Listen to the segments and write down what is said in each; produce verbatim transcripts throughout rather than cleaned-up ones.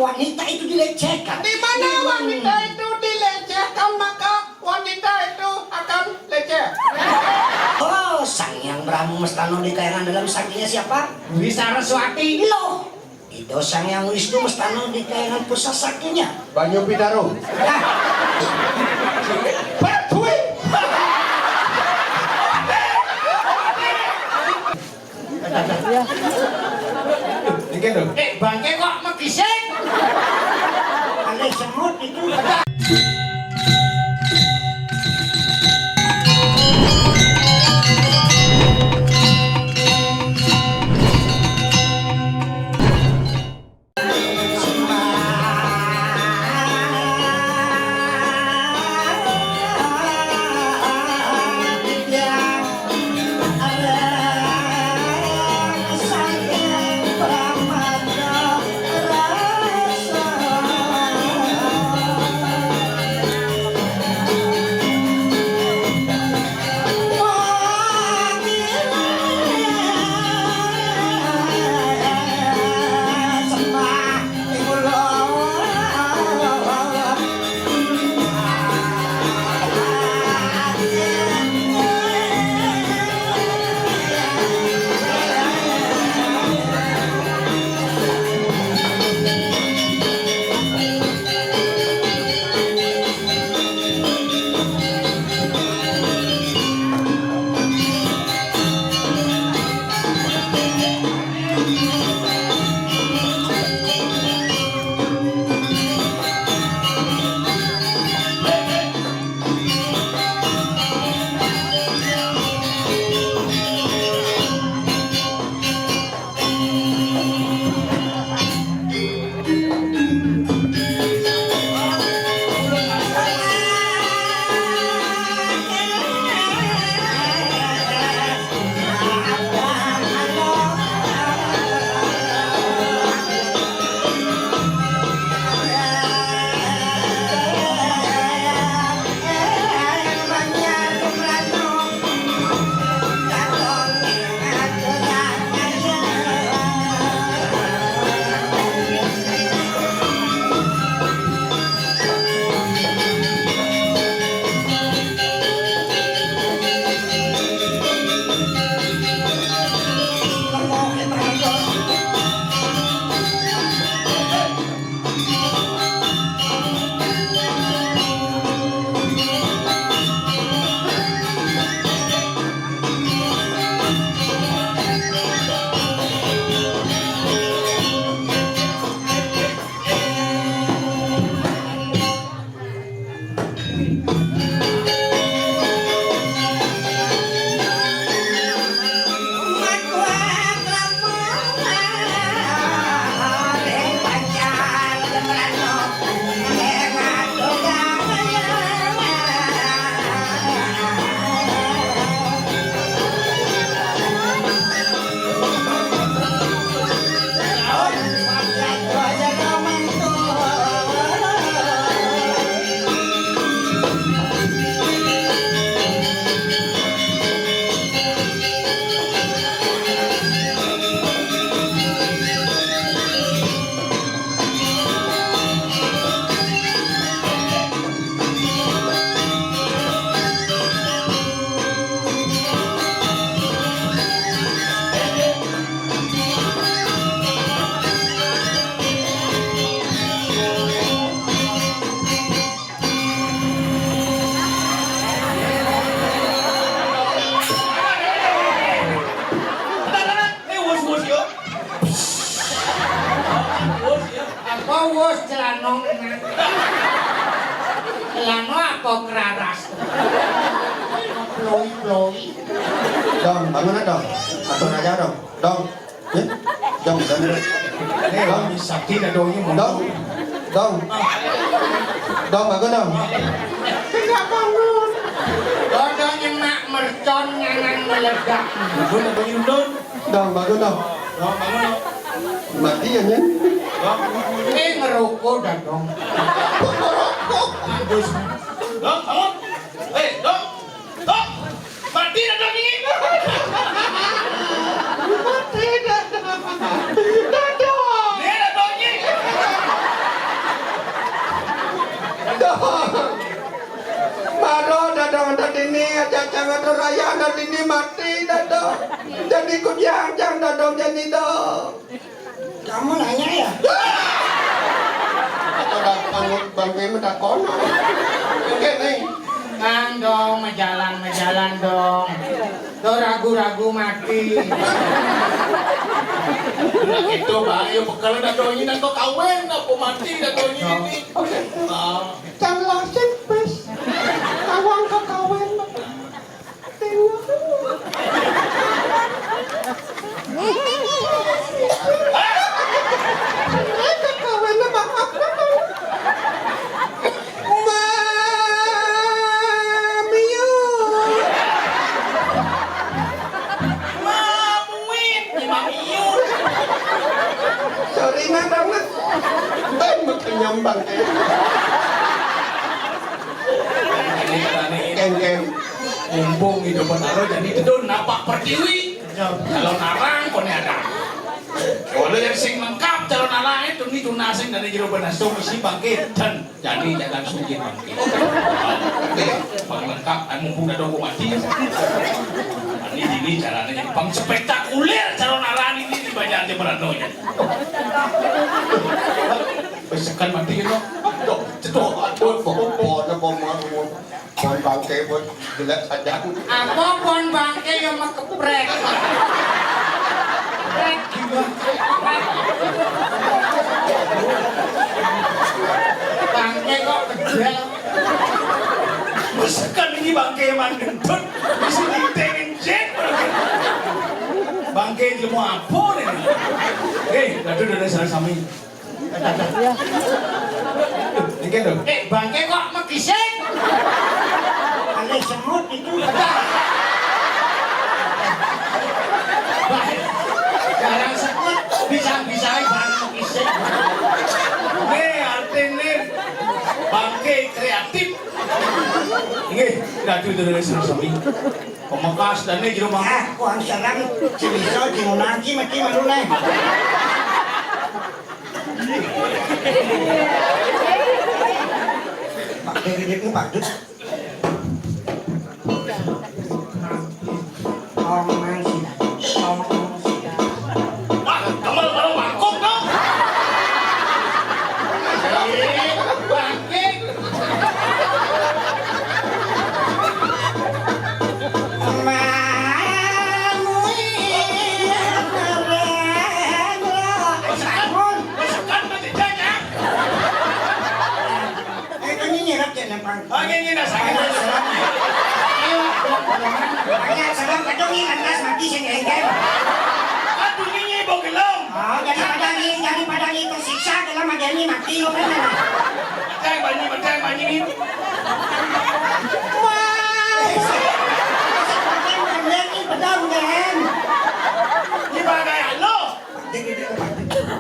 Wanita itu dilecehkan. Di mana wanita itu dilecehkan, maka wanita itu akan leceh. Oh, Sang Hyang Brahma mestano di kayangan dalam saktinya siapa? Dewi Saraswati. Loh, Ida Sang Hyang Wisnu mestano di kayangan pusat saktinya. Banyu Pitaro. Nah. Pak Dwi. Iki lho. Eh, bangke kok megisik? Aneh semut itu. Eh, wus, wus, yo. Wus, yo. Apa wus celana ngene? Celana apa keraras? Ploi-ploi. Dong, bangun, Dong. Atur aja, Dong. Dong. Eh? Dong, Dong. Eh, Dong. Sakti dah, Dong, ini mau. Dong. Dong. Dong, bangun, Dong. Tidak bangun. Dong, Dong, nyemak mercon ngangan meledak. Bangun, Dong, ini, Dong. Dong, bangun, Dong. Dong, bangun, Dong. Mati ya, Nyen? Dong, bangun. Eh, ngerokok dah, Dong. Ngerokok. Bagus. Dong, bangun. Eh, Dong. Dong. Mati dah, Dong, ini. Mati dah, Dong. Dah, Dong. Ini dah, Dong, ini. Ini mati dah dong. Jadi ku jangan dong, jadi dong. Kamu nanya ya? Ada panut bangke menakon. Oke nih. Kang dong, majalan, majalan dong. Tuh ragu-ragu mati. Itu bang, ya bekal dah dong ini, nanti kawin, apa mati dah dong ini. Oke. Ah. Can lasik, please. Kawang ke kawin. Mamiu. Mamuin, Mamiu. Sorry, nah, banget. Ben, bekenyambang. Kengkeng. Mumpung idup betara, jadi tedun napak pertiwi. Calon arang, kone ada. Kalau yang sing lengkap calon arang itu, nih tunasing dari jero benas, tuh mesti bangkit. Dan jadi jangan sungkin bangkit. Oke, bang lengkap, kan mumpung ada aku mati. Ini, ini caranya jadi bang spektakuler calon arang ini di banyak aja meranonya. Besekan mati, no. Tuh, cetok, aduh, kok, kok, kok, kok, Pon bangke, pon jelek saja. Apa pon bangke yang mekeprek? Prek gimana? Bangke kok kejel. Masakan ini bangke mandentut, bisa ditengin jek. Bangke ilmu apa nih? Eh, aduh, udah salah sami. Iki lho. Eh, bangke kok megisik? Aneh semut itu. Barang semut bisa-bisa barang megisik. Nih, artine bangke kreatif. Nggih, ratu terus sami. Pemekas dan ini jero bangke. Ah, kuang serang, si bisa diunang ki mesti melune. Pak Dek, ini Pak Dek. Omong sih, omong sih. Ah, kamu baru bangkok dong. Bangke. Bangun. Itu nyi nyirep ya, Nempang. Oh, nyi, nyi, nah, sakit. Ayo, ayo, salam, kadung, nyi, lantas mati sing engkel. Aduh, nyi, nyi, bau gelem. Oh, jadi pada nyi, jadi pada nyi tersiksa dalam ada nyi mati, lo kan? Macam banyi, macam banyi, nyi. Wah, ini pedang, kan? Ini bagai alo. Jadi, jadi, jadi.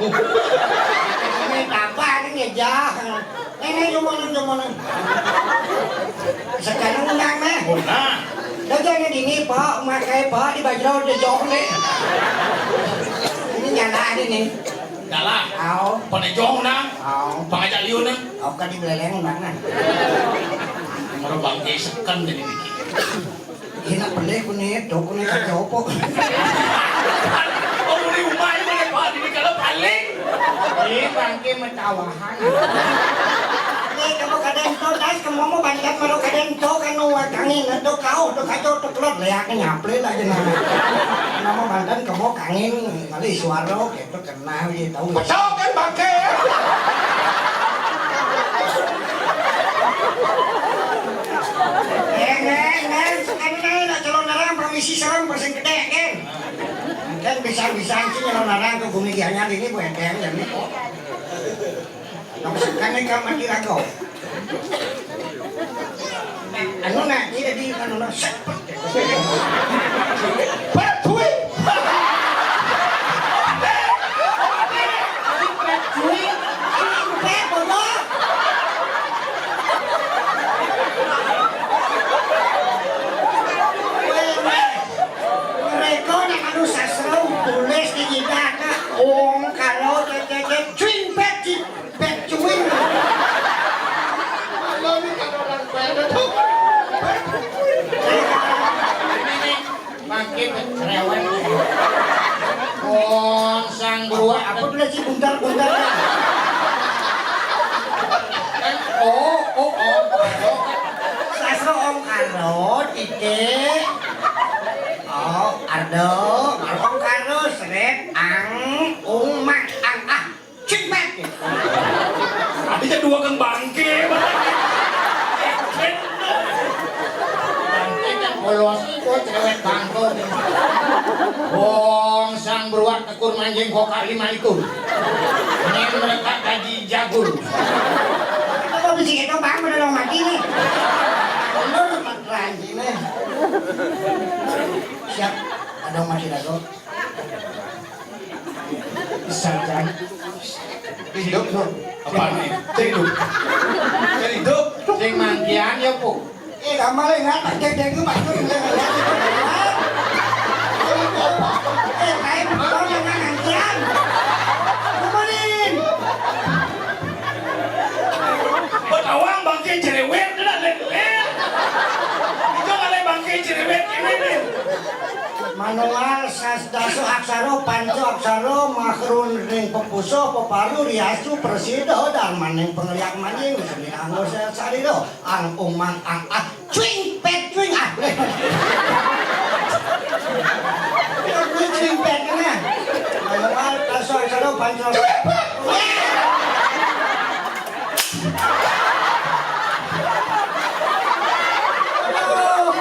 Ini tambah ini ngejah. Ini jumongan, jumongan. Sekarang undang, nah. Undang. Dah jadi dini, Pak, makai, Pak, di bajau, di jok, nih. Ini nyala, ini, nih. Nyala? Au. Pada jong, nah. Au. Pangajak liu, nah. Au, kan di beleleng, undang, nah. Nomor bangke second jadi dikit. Ina pelih ku ni, tu ku ni kerja apa? Oh, ni umai mana, Pak? Ini kalau paling. Eh, bangke metawahan. Ni kamu kadang tu, das kamu mau bantat malu kadang tu, kan nu kangin tu kau tu kacau tu kelut leak ni nyaple lagi nah. Kamu bantat kamu kangin, kali suara gitu. Kenal ye, tahu. Pecah kan bangke. Eh, neng, neng, sekarang neng, nak calon orang permisi salam persen gede, kan? Kan bisa-bisa sih calon orang ke bumi gianyar ini, Bu Endang, ya, nih. Nang sekan nih kamu kira kau. Anu nak, tidak di anu nak. Patuin. Patuin. Patuin. Mereka nak anu sastra tulis di kita. Ong karo cecet cuing pet Pet cuing. Malu nih kalau orang pada tuh. Ini nih, makin cerewet. Wong sang beruak. Apa tuh sih buntar-buntar? Kan, oh, oh, oh, oh. Sasro ong karo, titik. Oh, ardo, ong karo, seret, ang, ung, mak, ang, ah. Cipet. Tadi kan dua kang bangke. Bangke kan polos, kok cerewet bangko nih. Wong sang beruak tekur manjing kokak lima ikur. Ini mereka gaji jagur. Apa bisa kita bang, udah dong mati nih. Mundur, ranji nih. Siap, ada masih dago. Sanjan. Hidup, no. Apaan nih? Cek hidup. Cek hidup. Sing mangkian ya, Pu. Eh, kamu lagi nggak pakai deng itu, Pak. Eh, kayak mau yang mangkian. Kemarin. Betawang bangke cerewet, dah, dah, dah. Itu kali bangke cerewet, ini, nih. Manual sas dasu aksara, panca aksara, makrun ring pepusa, peparu, riasu, presida, darmaning pangliak manjing, seni anggo sa-, sarira, ang umang ang ah, cuing pet cuing ah. Cuing pet kena. Manual dasu aksara, panca aksara. Aduh.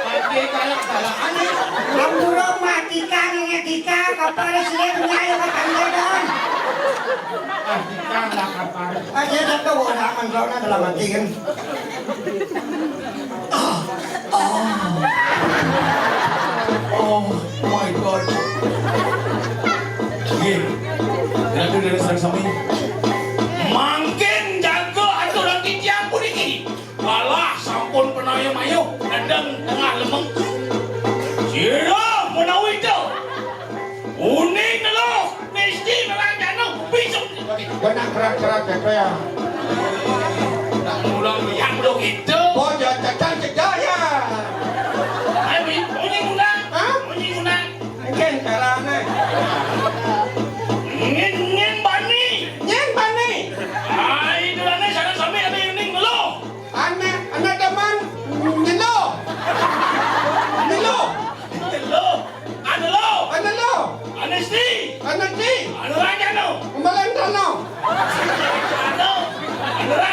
Mati kayak salah aneh. Ampura matikan, ngetika, kapal sini penyayo kapal dagang. Matikan lah kapal. Ah, dia tak tahu, udah aman, kalau udah dalam mati kan. Ah, ah. Oh my God. Nggih. Ratu dan sareng sami. Mangkin jaga aturan titiang puniki. Walah, sampun panayam ayo, nedeng tengah lemeng. Sira menawi ida uning neluh, mesti nerang jana, bisa. Benak kerak-kerak gitu ya. Tak ngulang yang lo gitu. Bocah cacang cegah ya. Ayo, bunyi ngulang. Hah? Bunyi ngulang. Engken carane. Ngin, ngin bani. Ngin bani. Ai, dulane sana sami ane uning neluh. Ana, ana demen nyelo. Nyelo. Nyelo. Anelo. Anelo. Anesti. Anesti. Anerang jana. Umbalan tano. Anerang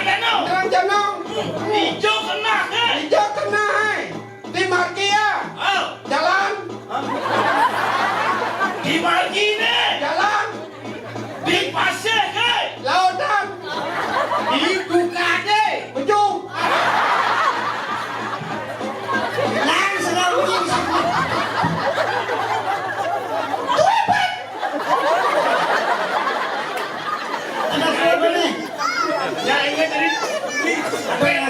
jana. Anerang jana. Ijo kena, eh. Ijo kena, eh. Di margi ya. Ah. Jalan. Hah? Di margi ne. Jalan. Di pasir ke? Lautan. Di tukade. Ujung. Lang selalu ujung. Tuh, hebat. Ada siapa nih? Ya, ini tadi. Ada yang,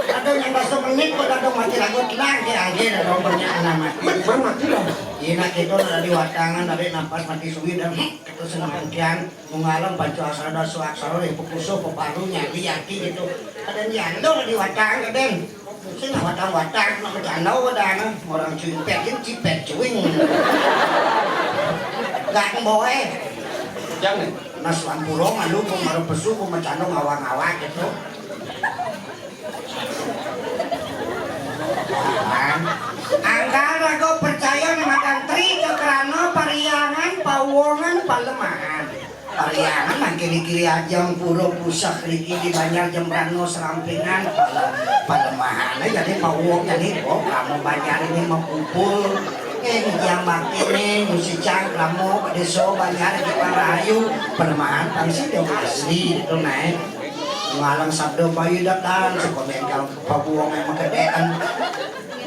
ada yang masuk menit kok, ada mati lagu tenang, ya, aja ada banyak nama. Mana mati lah? Ina kita ada di watangan dari napas mati suwi dan itu senang kian. Mengalam pancu aksara dasu aksara dari pekusuh peparu nyali yaki gitu. Ada nyandol di watang, Kaden. Sing watang-watang, nak bercanda, wadana. Orang cuing petin, cipet cuing. Gak boy. Jangan. Nas lampuro malu, pemaru pesu, pemecando ngawang-ngawang gitu. Angkal raga percaya nang akan tri kekrana pariangan, pawongan, palemahan. Pariangan nang kiri-kiri ajeng pura puseh riki di Banjar Jembrana serampingan, pale-, palemahan jadi pawong jadi, oh, kamu Banjar ini mapupul. Eh, yang bakti nih, musik cangkramo, pedeso, banyak di Rahayu, perumahan pang sida asli itu naik. Ngalang sabda bayu datang, sekolah yang pabuang yang makedaan.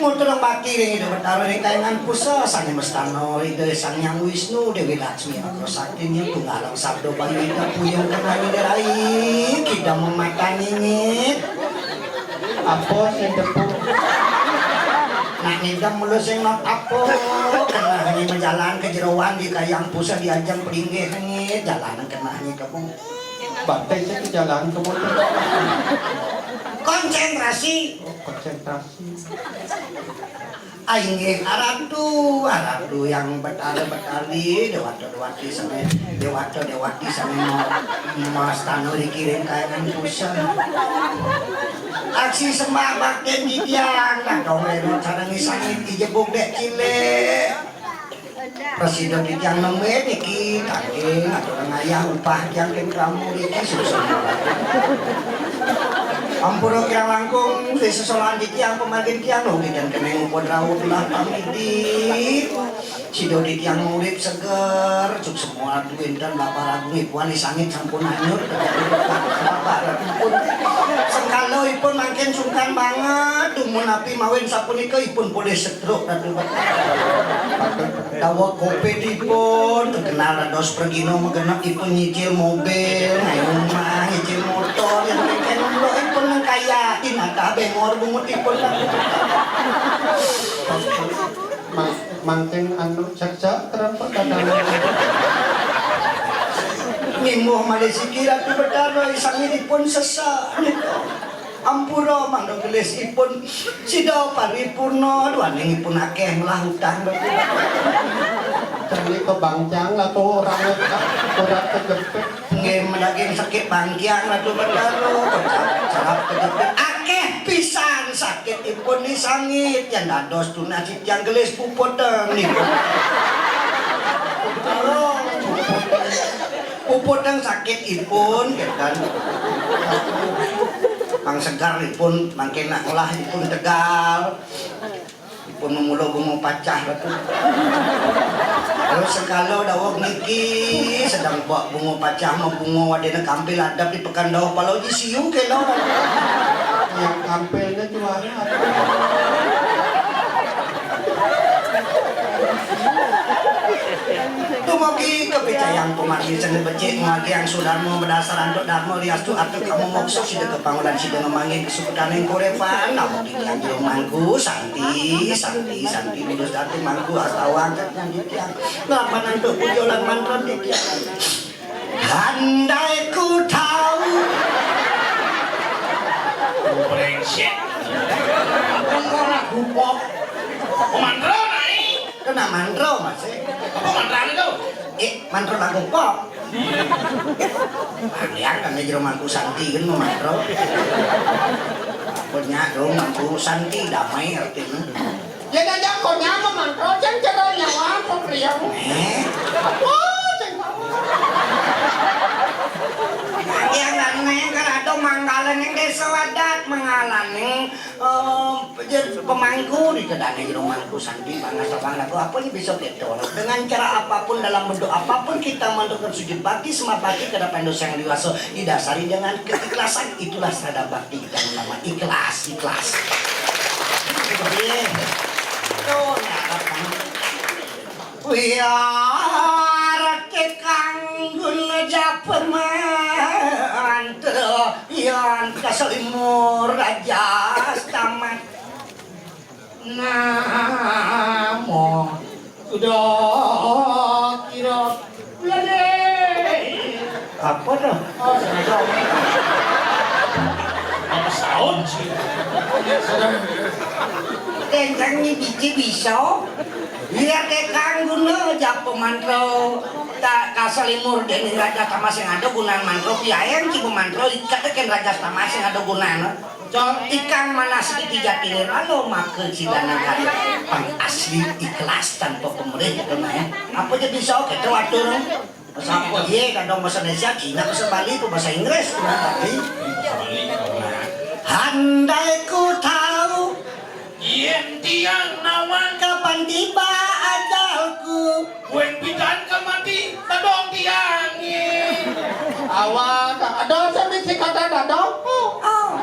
Muter bakti ring Ida Betara ring kayangan pusa, Sang Mestano, Ida Sang Hyang Wisnu, Dewi Laksmi, Sakti, ning tunggalang sabda bayu Ida puyung kenani derai, kita mematani nyit. Apa sing tepuk? Nak ngidam mula sing not apa? Kenani menjalan ke jeroan di kayang pusa di ajang pelinggih nyit, jalan kenani tepuk. Batai saya ke jalan ke motor. Konsentrasi. Oh, konsentrasi. Ainggih aratu, aratu yang betara betari, dewata dewati sane, dewata dewati sane ma-, mastano dikirim kayangan pusat. Aksi sembah bakti titiang, nah dong reno sareng isangin dijebuk dek cilik. Prasida titiang nembe niki, kangge ngaturang ayah upah titiang ken krama niki suksma. Ampura kirang langkung, sesolan titiang pamargin titiang, lo titiang keneng upod rauh tulah pamidi. Sida titiang urip seger, suksma adu inten lapar agung ipuan isangit sampun anyut. Lapar agung pun. Sengkala ipun mangkin sungkan banget, dumun api mawin sapunika ipun polih Truk Ratu. Daweg kopit ipun, terkenal dados pragina magenep ipun nyicil mobil, ngayu rumah, nyicil motor, yang penting ipun nang kaya, inatah bengor bungut ipun. Mang-, mangkin anu cekcek kerempet kadang. Nimbuh malih siki Ratu Betara, isangin ipun sesa. Ampura mangda gelis ipun sida paripurna, duaning ipun akeh melah utang. Jani kebangcang lah tuh orang orang kejepit. Nggih, medaging sakit bangkiang Ratu Betara, kocap, cerap, kejepit. Akeh pisan sakit ipun ni sangit, yang dados tunas titiang gelis puputeng niku. Puputeng sakit ipun, kan. Pang segar ipun, mangkin nak ngolah ipun tegal. Ipun memula bunga pacah, Ratu. Terus sekala daweg niki, sedang bak bunga pacah, mau bunga wadene kampil adap di Pekan Dauh Paloji, siu kelo. Yang kampilnya juara. Dumugi kapicayang pamargi sing becik, nguagiang sudarma madasar antuk darma, riastu arta kama moksa, sida kapangulan, sida ngemangin kasukutaning kauripan. Namo titiang jero mangku, santi, santi, santi, lurus datu mangku, astawang katnyang titiang. Lapan antuk puja lan mantra titiang. Handai ku tahu. Brengsek. Kampung kok lagu pop. Mantra naik. Kena mantra, Mas, eh. Apa mantra itu? Eh, mantra lagu pop. Panjang kan jero mangku santi kan mantra. Punya dong mangku santi damai artinya. Ya, dah, dah, kok nyama mantra, ceng, cero nyawa, kok priang. Eh? Apa, ceng, kamu? Yang aneh kan ada manggala ning desa adat, manggala ning, eh, pemangku di kedane jero mangku santi, bangga sabang lagu, apa ini bisa betul? Dengan cara apapun, dalam bentuk apapun, kita menentukan sujud bakti, sembah bakti kepada Sang Hyang Widi Wasa, didasari dengan keikhlasan, itulah serada bakti. Yang utama ikhlas, ikhlas. Iya. Tuh, ngarep kan. Wiarake kang guna japa mantra, yan kasalimur rajas tamat. Namo Buddha kira. Ulade. Apa tuh? Oh, sengaja. Apa saut sih? Kencang nih biji bisa. Iya, tekang guna japa mantra. Tak kasalimur dening raja tama sing ada gunaan mantra, piayang ki mantra, ikat ken raja tama sing ada gunaan. Cor ikang manas iki jatine lalo maka sidaning kari pang asli ikhlas tanpa pamrih, gitu, nah, ya. Apa aja bisa, oke, tuh atur. Sapa? Iya, kadang bahasa Indonesia, Cina, bahasa Bali, apa bahasa Inggris, tuh, nah, tapi. Handai ku tahu. Yen tiang nawang kapan tiba Awak, ada sami si kata dadong. Oh.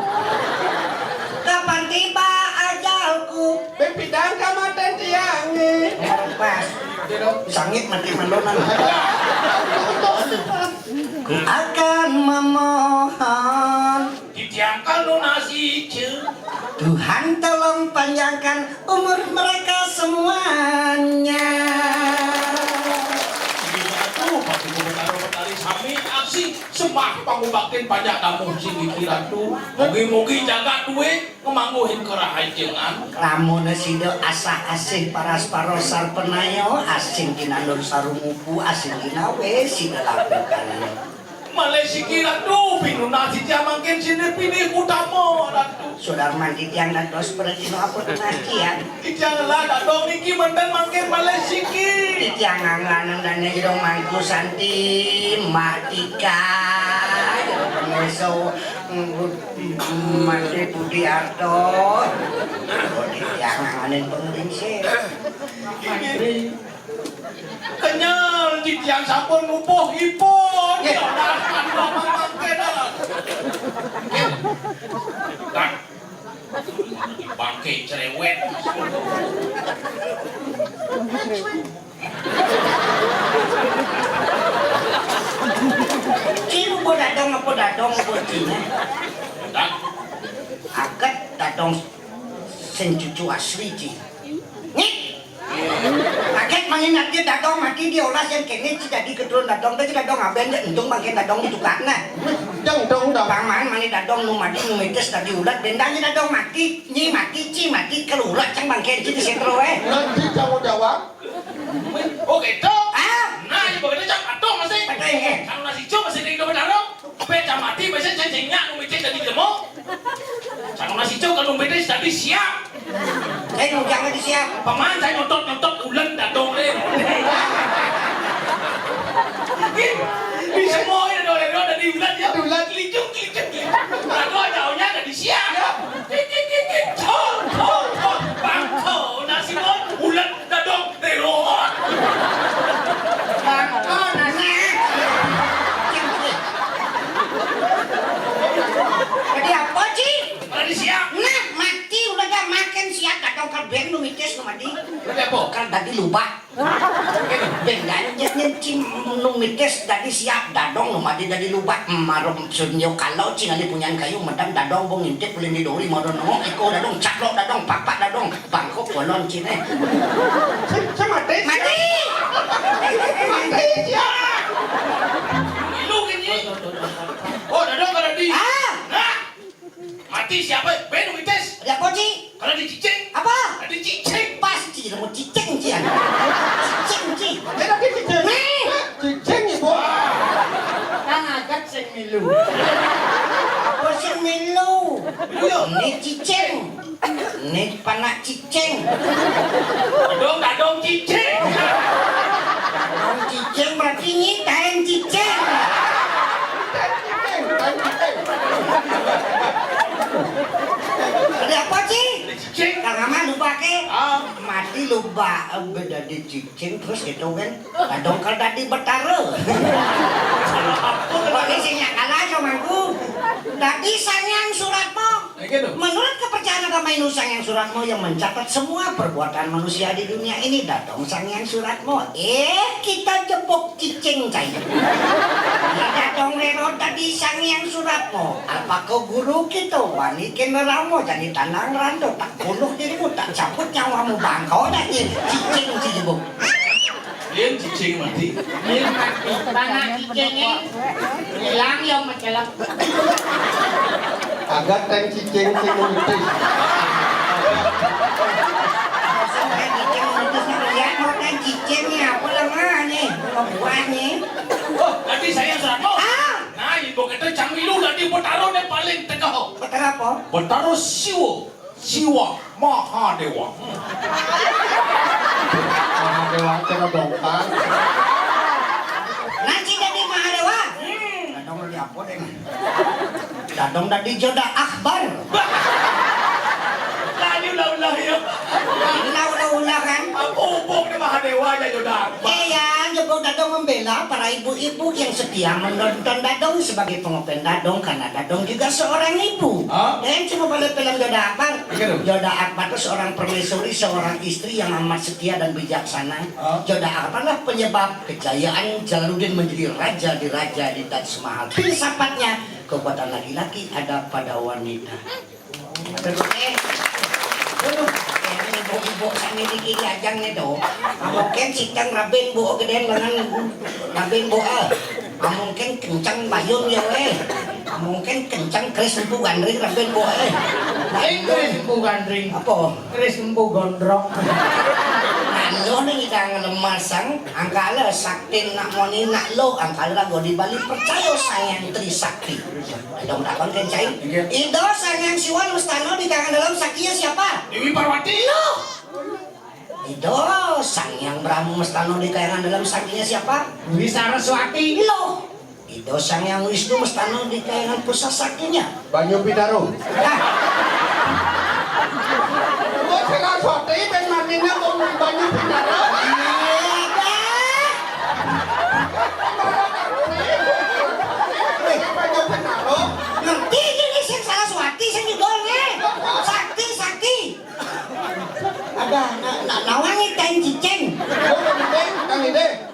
Kapan tiba ajalku? Bepidang kamaten tiang ni. Pas. Sangit mati mandonan. Ku akan memohon. Titiang kalu nasi, Ceu. Tuhan tolong panjangkan umur mereka semuanya. Aduh, Pak Gubernur Betari sami aksi sembah pangubaktin pajak damuh sing iki Ratu. Mugi-mugi jagat duit ngemangguhin kerahajengan. Lamun sida asah-asih paras-paros sarpanaya, asing kinandur sarumupu, asing ginawe sida lakukan. Malih siki Ratu, pinunas titiang mangkin sida pinih utama Ratu. Sudarman titiang dados prajina apa tunas tiang? Titiang ngelah dadong niki menten mangkin malih siki. Titiang nganglanang dane jero Mangku Santi, Mbah Tika, jero Pengeso, Mbah Budi Arto. Titiang nganganin penglingsir. Kenyel, titiang sampun nupuh ipun. Nggih. Ya, dah, dah, dah, mangke dah. Dah. Bangke cerewet. Ci, rupa dadong apa dadong apa cine? Dah. Aget dadong sing cucu asli, Ci. Nih. Kaget mangin ati dadong mati diolah sing kene ci dadi keturun dadong, dadi dadong aben dek entung mangkin dadong ditukar nah. Dong dong dong. Bang man mani dadong nu mati nu mitis dadi ulat bendang ci dadong mati, nyi mati, ci mati, kelurat cang bangkin ci di setro eh. Nanti kamu jawab. Oh gitu. Ah. Nah, ibu kita cang atuh masih. Betul ya. Kalau nasi cuma masih di dalam. Béh, cang mati, biasa cang céngak nu micik dadi jemo. Cang nasi cok kalau béh dadi siap. Eh, nu jangan dadi siap. Paman, saya nyotot-nyotot ulen dadong, eh. Bisa mau ya, dole-dole dadi ulen, ya. Ulen. Licuk, licuk, licuk. Lagu ada-anya dadi siap. Siap. Kik, kik, kik, kik. Cong, cong, cong. Bangko, nasi mon, ulen. Dadong, teroan. Bangko nasi. Jadi apa, Ci? Lagi siap. Nah, mati ulah dah makan siap dadong kal ben nu mitis nu mati. Jadi apa? Kal dadi lubak. Bendan jadinya ci nu mitis dadi siap dadong nu mati dadi lubak. Marum sunyo kalau ci ngali punyan kayu medam dadong bong intip ulin di dori modon nongok iko dadong caplok dadong papak dadong. Bangkok bolon cine. Mati. Mati. Mati, ya. Lu gini. Oh, dadong kada di. Ah. Nah. Mati siapa? Ben mitis. Ada apa, Ci? Kalau di cicing. Apa? Ada cicing. Pasti nemu cicing, Ci. Cicing, Ci. Ada di cicing. Nih. Cicing, Ibu. Kang agat sing milu. Apa sing milu? Iya. Ini cicing. Ini panak cicing. Dadong, dadong cicing. Dadong cicing berarti nyitaen cicing. Ada apa, Ci? Cicing. Kang Aman lupa ke? Ah. Mati lupa, eh, beda di cicing terus gitu kan. Dadong kal dadi betara. Oke, sing nyakala, Comangku. Dadi Sangyang Suratmo. Kayak gitu. Menurut kepercayaan agama Hindu, Sangyang Suratmo yang mencatat semua perbuatan manusia di dunia ini, dadong Sangyang Suratmo. Eh, kita jebok cicing, cai. Ya, dadong rero dadi Sangyang Suratmo. Apakah guru kita wani kena ramo jadi tanang rando tak bunuh dirimu tak cabut nyawamu bangkau dah cicing, cicing, cicing. Yén cicing mati. Yén mati. Tanah cicingnya hilang ya mencelak. Agak teng cicing sing mati. Sampai cicing mati, ya, mau teng cicingnya apa lemahnya? Apa buahnya? Oh, nanti saya serang. Oh. Ah. Nah, ibu kata cang milu tadi Betara yang paling tegak. Betara apa? Betara Siwa. Siwa Mahadewa. Mahadewa kena bongkar. Nanti jadi Mahadewa. Hmm. Dadong dari apa deh? Dadong dari Joda Akbar. Lagi ulah-ulah ya. Ulah-ulah kan? Apa hubung ni Mahadewa ya Joda Akbar? Eh ya, jebol Dadong membela para ibu-ibu yang setia menonton Dadong sebagai pengopen Dadong, karena Dadong juga seorang ibu. Hah? Dan cuma pada film Joda Akbar. Iya, dong. Joda Akbar itu seorang permaisuri, seorang istri yang amat setia dan bijaksana. Hah? Joda Akbar lah penyebab kejayaan Jalaluddin menjadi raja di raja di Taj Mahal. Filsafatnya, kekuatan laki-laki ada pada wanita. Aduh, eh. Aduh, eh, ini ibu-ibu sami di kiri ajang nih, tuh. Amoken siteng raben buuk gedén lengan raben buuk, eh. Amoken kenceng bayun ya, weh. Amoken kenceng keris empu gandring raben buuk, eh. Nah, Eh, keris empu gandring. Apa? Keris empu gondrong. Nah, lo nih kita ngelemasang, angkala sakti nak moni nak lo, angkala lagu di Bali percaya sayang Trisakti. Dong takon kencai. Inggih. Ida Sang Hyang Siwa mestano di kayangan dalam saktinya siapa? Dewi Parwati. Loh. Ida Sang Hyang Brahma mestano di kayangan dalam saktinya siapa? Dewi Saraswati. Loh. Ida Sang Hyang Wisnu mestano di kayangan pusat saktinya. Banyu Pitaro. Hah? Kok Saraswati ben manine kok Banyu Pitaro? Iya, dah. Banyu Pitaro. Ngerti iki sing Saraswati sing ngidolne. Sakti, sakti. Ada na, na, nawangi kain cicing. Kang Ide.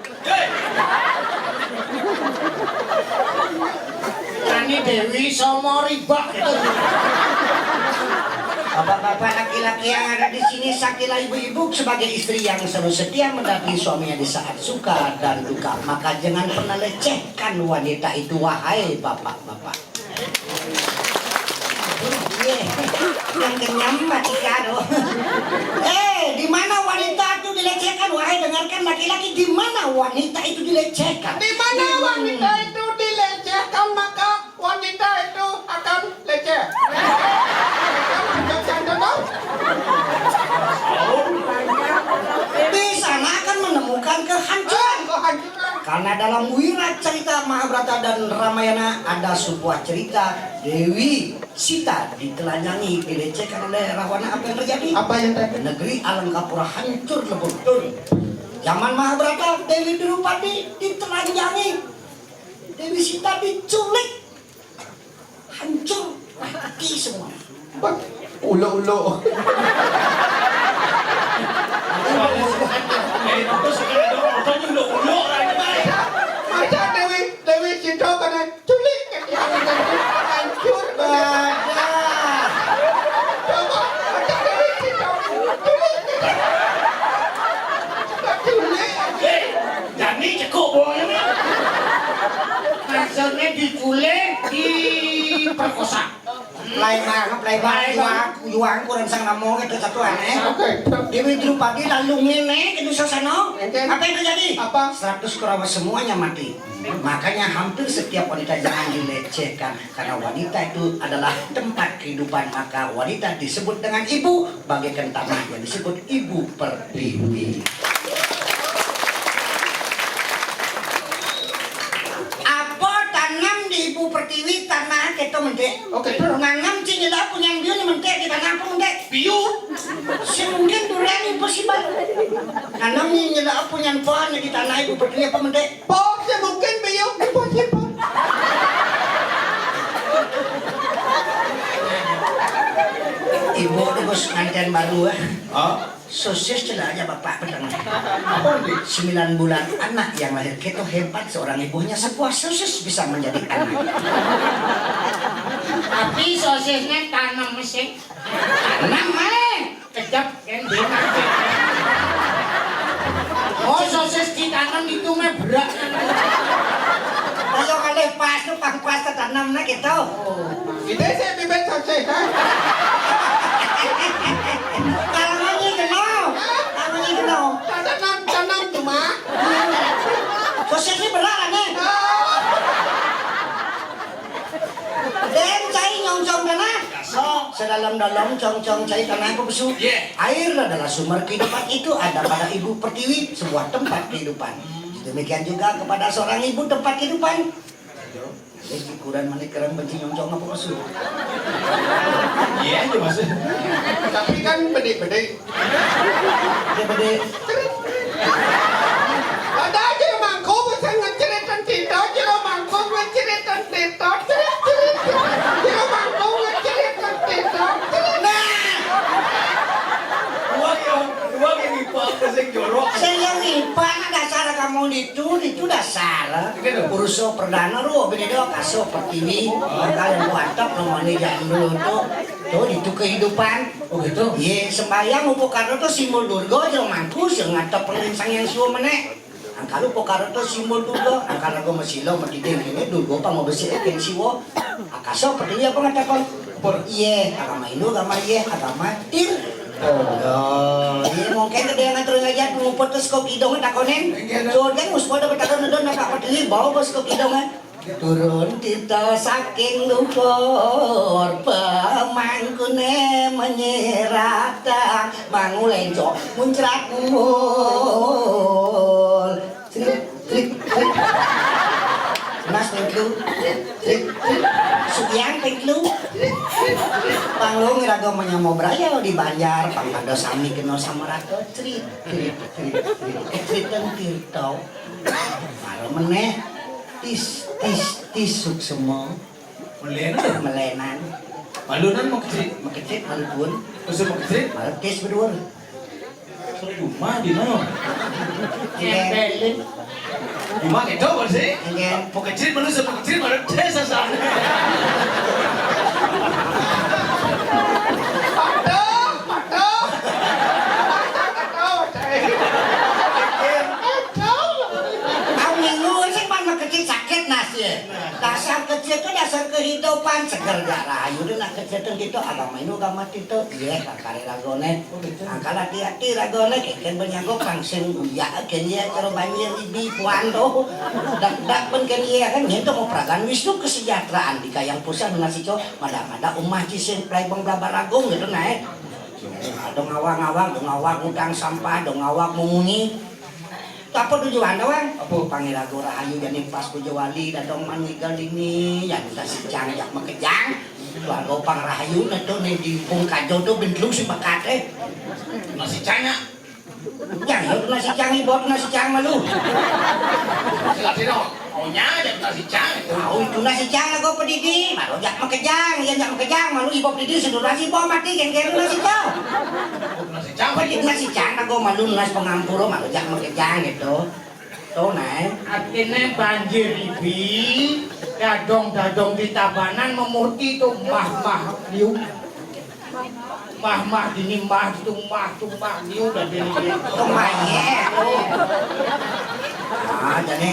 Tani Dewi Somoribak. Bapak-bapak, laki-laki yang ada di sini, sakilah ibu-ibu, sebagai istri yang selalu setia mendampingi suaminya di saat suka dan duka, maka jangan pernah lecehkan wanita itu, wahai bapak-bapak. Iya, yang kenyam mati karo. Eh, di mana wanita itu dilecehkan? Wahai, dengarkan laki-laki, di mana wanita itu dilecehkan? Di mana wanita itu dilecehkan, maka wanita itu akan leceh. Jangan tahu. Di sana akan menemukan kehancuran. Kehancuran. Karena dalam wira cerita Mahabharata dan Ramayana ada sebuah cerita Dewi Sita ditelanjangi, dilecehkan oleh Rawana. Apa yang terjadi? Apa yang terjadi? Negeri Alengkapura hancur lebur. Zaman Mahabharata, Dewi Drupadi ditelanjangi, Dewi Sita diculik, hancur, mati semua. Bah, ulo-ulo. Eh, terus ada orang ulo-ulo lagi, Pak. Masa Dewi, Dewi Sita kena culik, hancur. Ada. Coba, masa Dewi Sita culik. Culik. Eh, jani cekuk bawahnya, Pak. Maksudnya diculik, diperkosa. Play banget, play banget. Play banget. Juang, juang, kurang sang namo gitu, satu aneh. Oke. Dewi Drupadi lalu ngene gitu, sasana. Oke. Apa yang terjadi? Apa? Seratus Kurawa semuanya mati. Makanya hampir setiap wanita jangan dilecehkan, karena wanita itu adalah tempat kehidupan, maka wanita disebut dengan ibu, bagaikan tanah yang disebut ibu pertiwi. Apa tanam di ibu pertiwi, tanah keto mentik? Oke. Nanam cing nyelak punya biu ni mentik, di tanah apa mentik? Biu. Sing mungkin durian impossible. Nanam ni nyelak punya pohon di tanah ibu pertiwi apa mentik? Pohon sing mungkin biu impossible. Ibu tu bos nganten baru, eh. Oh. Sosis celak aja bapak petang. Apa ni? Sembilan bulan anak yang lahir keto hebat, seorang ibu hanya sebuah sosis bisa menjadi anak. Tapi sosisnya tanam mesin. Tanam, eh. Kejap, kan, dia nanti. Oh, sosis ditanam itu mah berat. Ayo, kalau pas tu, pas, pas tertanam, nah, gitu. Ide sik bibit sosis, ha? Kalau mau nyi kena. Kalau mau nyi kena. Tanam, tanam cuma. Sosis ni berat, ni. Oh. Den cai nyongcong tanah. Sedalam-dalam congcong cai tanah apa pesu? Iya. Air adalah sumber kehidupan, itu ada pada ibu pertiwi, sebuah tempat kehidupan. Demikian juga kepada seorang ibu tempat kehidupan. Jadi ukuran mana kerang benci nyongcong apa pesu? Iya aja, Mas. Tapi kan bedik-bedik. Bedik-bedik. Ada aja emang. Sing jorok. Sing yang ipan dasar kamu itu, itu dasar. Gitu. Purusa perdana ro, bini dia kaso pertiwi. Kalian kuatap namanya jangan dulu tuh. Tuh, itu kehidupan. Oh, gitu? Iya, sembayang upakara tuh simbol Durga, jero mangku, sing ngadep ring Sang Hyang Siwa menek. Angkara upakara tuh simbol Durga, angkara raga masila, matiding kene, Durga pang mabesik kene Siwa. Akasa, pertiwi apa ngadep? Pur. Iya, agama Hindu, agama iya, agama Tir. Oh. Loh, iya, mungkin ada yang ngatur ngajak, ngumpet ke Sekar Kidung, takonin. Iya, iya. Jodeng, mus pada bertaruh nedon, apa pertiwi, bawa ke Sekar Kidung, eh. Turun kita saking luhur pemangkune menyerata mangulenco muncrat mul. Crit, crit, crit. Mas pengklu. Crit, crit. Sukyang pengklu. Panglung iraga menyama braya di Banjar, pangkada sami kena sama rata. Crit, crit, crit, crit. Eh, crit dan tirta. Para meneh. Tis, tis, tis suksema. Melenan. Melenan. Malunan makecit. Makecit, malu pun. Usah makecit. Malu tis berdua. Rumah di mana? Nempelin. Rumah gitu, Bos, sih? Enggak. Makecit, malu, makecit, malu tis, asal. Aduh, aduh. Aduh, aduh. Aku minggu sih pan makecit sakit nasi. Dasar kecil itu dasar kehidupan, seger gak rahayu deh nak kecil itu gitu, agama ini agama itu, iya, kakare ragone. Angkal hati-hati ragone, kengken benyago pang sing uyak ken iya, karo banjir ibi puan tuh. Dak-dak ben ken iya kan, nyen tuh mau peragan Wisnu kesejahteraan di kayang pusat nasi co, mada-mada umah ci sing plai bang blabar agung gitu naik. Ada ngawang-ngawang, ada ngawang ngutang sampah, ada ngawang munyi. Apa tujuan doang? Apa? Pangiraga rahayu jani pas puja wali, dadong man ngigal dini, yan tas sicang jak makejang. Keluarga pang rahayu neto ne di bung kajo tu bentlu si mekate. Nasi canya. Yang itu nasi cang, ibot nasi cang malu. Silatino. Maunya aja nasi cang. Tahu itu nasi cang lagu pedidi, malu jak makejang, yan jak makejang, malu ibot pedidi, seduran si bom mati, geng-geng nasi cang. Nasi cang. Pedidi nasi cang, lagu malu nasi pengampuro, malu jak makejang gitu. Tuh, Nay. Artine banjir ibi, dadong-dadong di Tabanan memurti tuh mah-mah liu. Mah-mah dini mah tuh mah tuh mah liu udah dini. Tuh, mah, iya, tuh. Ah, jadi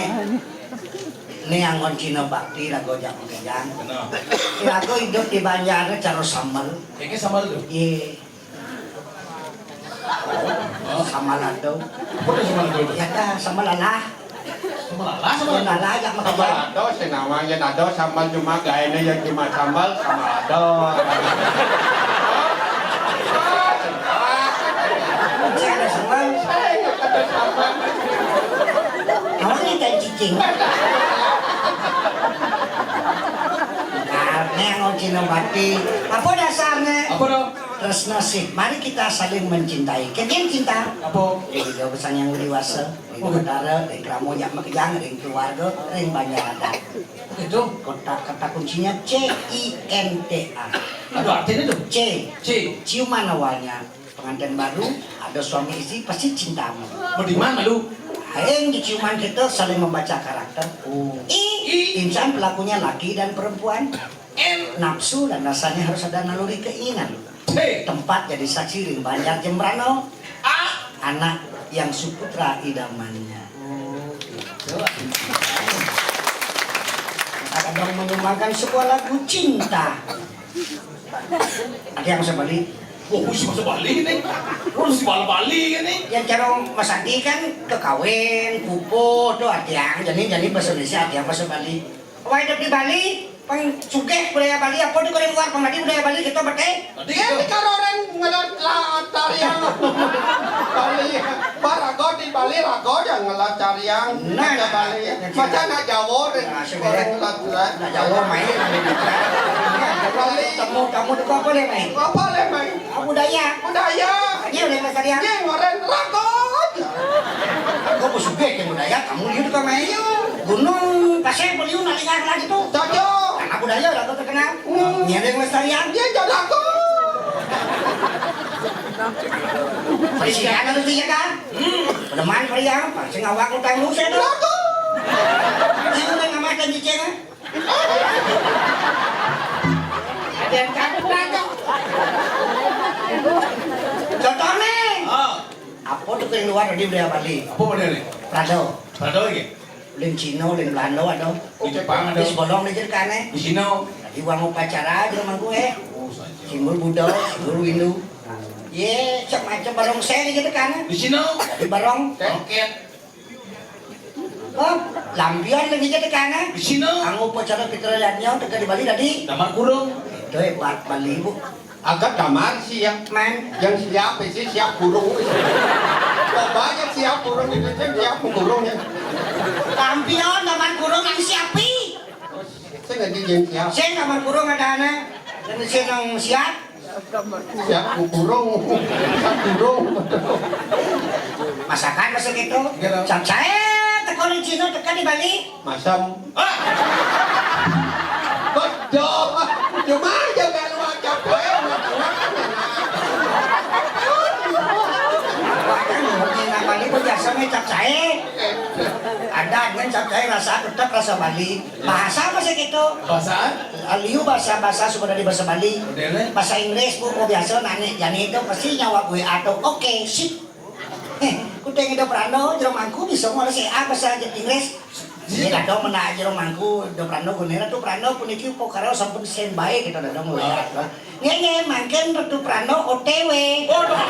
ini anggon Cina bakti lagu jak makejang. Benar. Lagu hidup di Banjar cara sambal. Ini sambal tuh. Iya. Sama lado. Apa tuh sama lado? Ya ta, sama lalah. Sama lalah, sama lado. Sama lalah, ya, sama makanya. Lado, sing nawang ya lado, sambal cuma gaene ya cuma sambal, sama lado. Saya ada sambal. Saya ada sambal. Awak ni tak cicing. Nah, ni yang Cina bati. Apa dasarnya? Apa dong? Tresna sih, mari kita saling mencintai. Kengken cinta. Apa? Ring Ida Sang Hyang Widhi Wasa, ring Betara, ring krama jak makejang, ring keluarga, ring banjar adat. Itu? Kata, kata kuncinya C I N T A. Aduh, artinya tuh? C. C. Ciuman awalnya. Pengantin baru, ada suami istri, pasti cinta. Mau di mana lu? Aing diciuman kita saling membaca karakter. Oh. I. I. Insan pelakunya laki dan perempuan. Nafsu dan rasanya harus ada naluri keinginan. Tempat jadi saksi ring Banjar Jembrana. Anak yang suputra idamannya. Ada yang menyumbangkan sebuah lagu cinta. Ada yang bisa balik? Wah, wis bahasa Bali nih. Wah, mesti bala Bali kan nih. Yang cara Mas Adi kan kekawin, pupuh tuh artian. Jadi jadi bahasa Indonesia artian bahasa Bali. Wah, hidup di Bali, pang sugih budaya Bali, apa di Korea luar, pang tadi budaya Bali kita bete. Tadi ya, itu. Di karoren ngelar la-, tariang. Bali, barago di Bali, rago yang ngelar tariang. Nah, bahasa Bali. Yang Cina. Macam nak Jawa, nah, sebenarnya orang ngelar tariang. Nak Jawa main, ada di Bali. Kamu, kamu itu apa boleh main? Apa boleh main? Ah, budaya. Budaya. Ini udah lestarian. Ini ngoren ragot. Aku mau suge ke budaya, kamu lihat ke main. Gunung, pasir, beliau nak lihat lagi tuh. Cocok. Karena budaya udah terkenal. Hmm. Ini ada yang lestarian. Dia jadi ragot. Persiapan itu ya kan? Hmm. Peneman pria, pasti ngawak utang lu saya tuh. Ini udah nggak makan cicing, ah. Ada yang cakep kan, Cok? Contohnya. Ah. Apa tuh yang luar tadi udah balik? Apa modelnya? Prado. Prado ya? Lain Cina, lain Belanda ada. Di Jepang ada. Di sebolong di jerkane. Di sini. Tadi uang upacara aja sama gue. Oh, saja. Simbol Buddha, simbol Hindu. Ye, cak macam barong saya di jerkane. Di sini. Di barong. Oke. Oh, lampion lagi jadi kana. Di sini. Anggo upacara Fitri Yadnya teka di Bali tadi. Damar kurung. Itu hebat Bali, Bu. Agak damar sih ya. Man. Yang siap sih, siap kurung. Coba aja siap kurung itu, siap kurung ya. Lampion damar kurung yang siapi. Saya nggak izin siap. Saya damar kurung ada anak. Dan saya nang siap. Siap kukurung. Siap kurung. Masakan masih gitu. Gitu. Capcay, teko di Cina, teka di Bali. Masam. Ah! Betul. Cuma aja kalau capcay, masalah. Makanya mungkin Bali pun biasa main capcay. Ada dengan capcay rasa tetap rasa Bali. Bahasa apa sih gitu? Bahasa? Liu bahasa, bahasa sudah di bahasa Bali. Modelnya? Bahasa Inggris, Bu, oh, biasa nanya, jadi itu pasti nyawab W A atau oke, sip. Eh, ku tengok do Prando, jero mangku bisa mau si A bahasa Inggris. Iya, kadang mana jero mangku, do Prando gunera tuh Prando puniki pokaro sampun standby kita dadong W A. Nggih, nggih, mangkin Ratu Prando O T W. Waduh.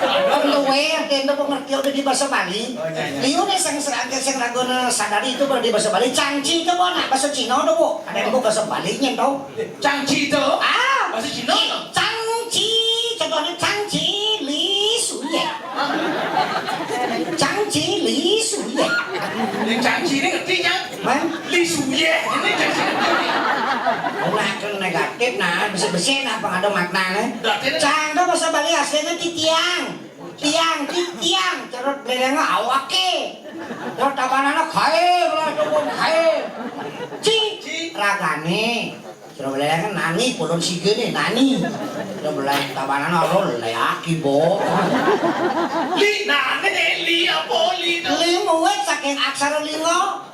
Perlu we, artinya pengertian udah di bahasa Bali. Oh, iya, iya. Liu nih sang serangkaian sang ragu sadari itu berarti bahasa Bali. Cangci itu bu, nak bahasa Cina tuh bu. Ada yang bu bahasa Bali nya tau. Cangci itu? Ah, bahasa Cina. Cangci, contohnya cangci, li su ye. Cangci, li su ye. Ini cangci ini ngertinya? Man? Li su ye. Ini cangci ngerti. Nah, kan negatif, nah, besi-besi, nah, apa ada maknanya? Berarti ini Cang itu bahasa Bali aslinya titiang. Tiang, titiang, cerut belengnya awake. Cerut tabanana kae, belah dukun kae. Ci, Ci. Ragane. Cerut belengnya nani, pulun sige nih, nani. Cerut beleng tabanana lo leaki, bo. Li, nani nih, li apa li? Li muwit saking aksara lingo.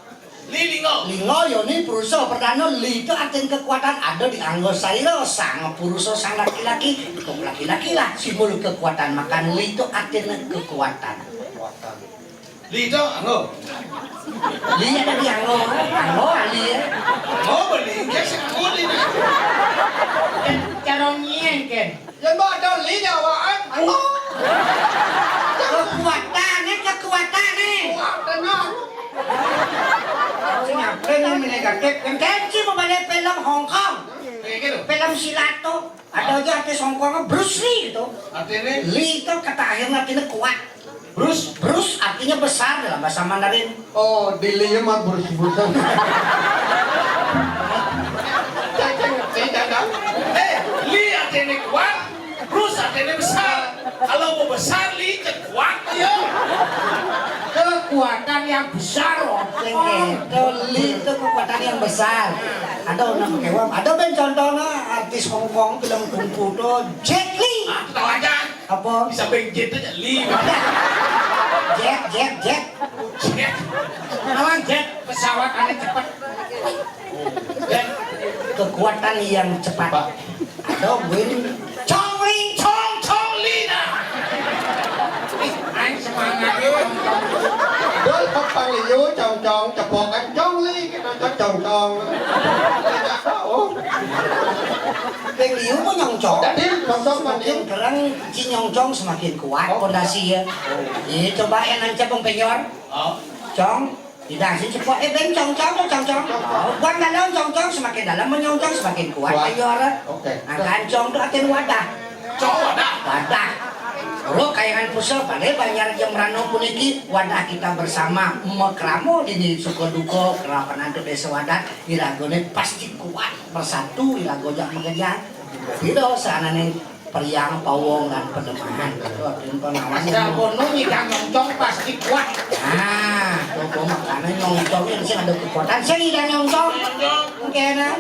Li lingo. Lingo yoni purusa perdana, li itu artinya kekuatan ada di anggo sarira sang purusa, sang laki-laki. Kok laki-laki lah simbol kekuatan, makan li itu artinya kekuatan. Li itu anggo. Li ada di anggo. Anggo li ya. Oh, beli. Dia sih anggo li. Cara nyian, Ken. Yang ada li di awaan. Anggo. Kekuatan, eh, kekuatan, eh. Kekuatan, ah. Sing apa yang negatif? Yang kenci mau balik film Hong Kong. Kayak gitu. Film silat tuh. Ada aja artis Hong Kong, Bruce Lee gitu. Artinya? Lee itu kata akhirnya artinya kuat. Bruce? Bruce artinya besar dalam bahasa Mandarin. Oh, di Lee mah Bruce Bruce. Cacing, cacing, cacing. Eh, Lee artinya kuat, Bruce artinya besar. Kalau mau besar, Lee kuat ya. Kekuatan yang besar, oh. Sing gitu, Lee itu kekuatan yang besar. Ada orang pakai uang. Ada ben contohnya artis Hong Kong film kungfu tuh, Jet Li. Ah, tahu aja. Apa? Bisa beng jet aja, Li. Jet, jet, jet. Jet. Lawan jet, pesawat aneh cepet. Jet. Kekuatan yang cepat. Pak. Ada Win Chong Li Chong Chong Li nah. Ih, aing semangat. Dol pepang liu Chong Chong cepokan Chong Li kita Chong Chong. Tidak tahu. Beng liu mau nyongcong. Tadi Chong Chong mandi. Semakin kerang, ci nyongcong semakin kuat pondasi ya. Iya, coba yang nancap Bang Penyor. Oh. Cong, tidak sih cepat. Eh, beng cong cong tuh cong cong. Oh, buang dalam cong cong, semakin dalam menyongcong semakin kuat. Kuat. Penyor. Oke. Nah, kancong tuh artinya wadah. Cong wadah. Wadah. Ro kayangan pusat pada banjar Jembrano puniki wadah kita bersama mekramo dini suka duka kerapan antuk desa wadat iragone pasti kuat bersatu irago jak mengejar. Tidak sana nih periang pawong dan penemahan. Itu artinya pengawan. Sabono nyidang nyongcong pasti kuat. Nah, coba makanya nyongcong yang sih ada kekuatan. Saya nyidang nyongcong. Oke nah.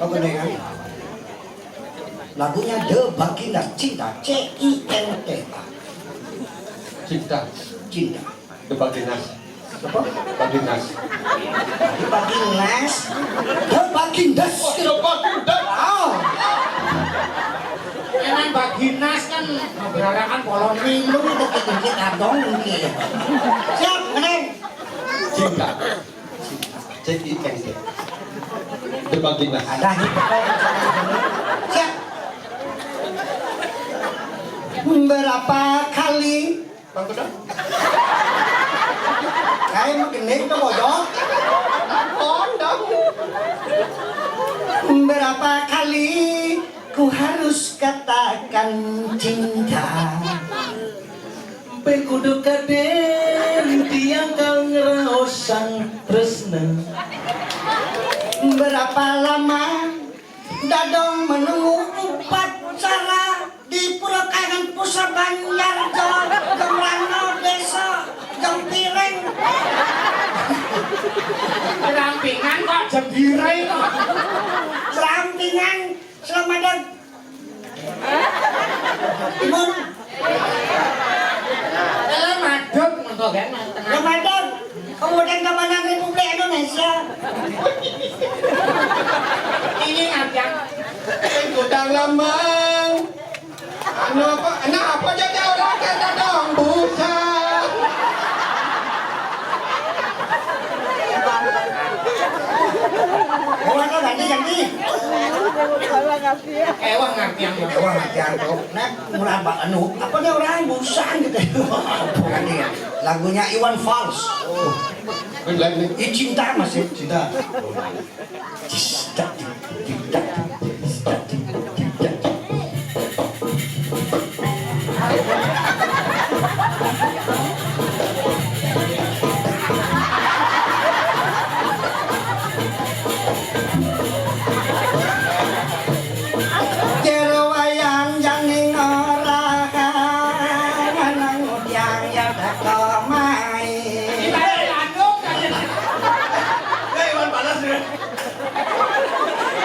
Oke deh kan. Lagunya The Baginda Cinta, C I N T A. Cinta. Cinta. The Baginda. Apa? Baginda. The Baginda. The Baginda. Oh, The Baginda. Oh. Emang Baginda kan berarakan koloni lu itu dikit-dikit abang mungkin. Siap, menang. Cinta. C I N T. The Baginda. Ada gitu. Siap. Berapa kali? Bang Kuda. Kayak begini tuh bojok. Kondom. Berapa kali ku harus katakan cinta? Sampai kudu kadén tiang kang raosang tresna. Berapa lama dadong menunggu upacara di Pura Kayangan Pusra Banjar Jawa Gembrana Desa Jempiring. Rampingan kok Jembiring? Rampingan Selamat datang. Timun. Dalam aduk mengko kan tengah. Ramadan, Kabupaten Tabanan, Republik Indonesia. Ini ngajak. Gudang Lambang. Anu apa? Nah, apa jadi orang kata dong? Busa. Orang kan ganti ganti. Ewang ngarti yang ewang ngarti yang tuh. Nah, murah banget anu. Apa nih orang busan gitu. Bukan dia. Lagunya Iwan Fals. Oh. Lagu Cinta masih cinta. Jero wayang janing ora nang udiang ya teko mai. Hei, Iwan Fals ya.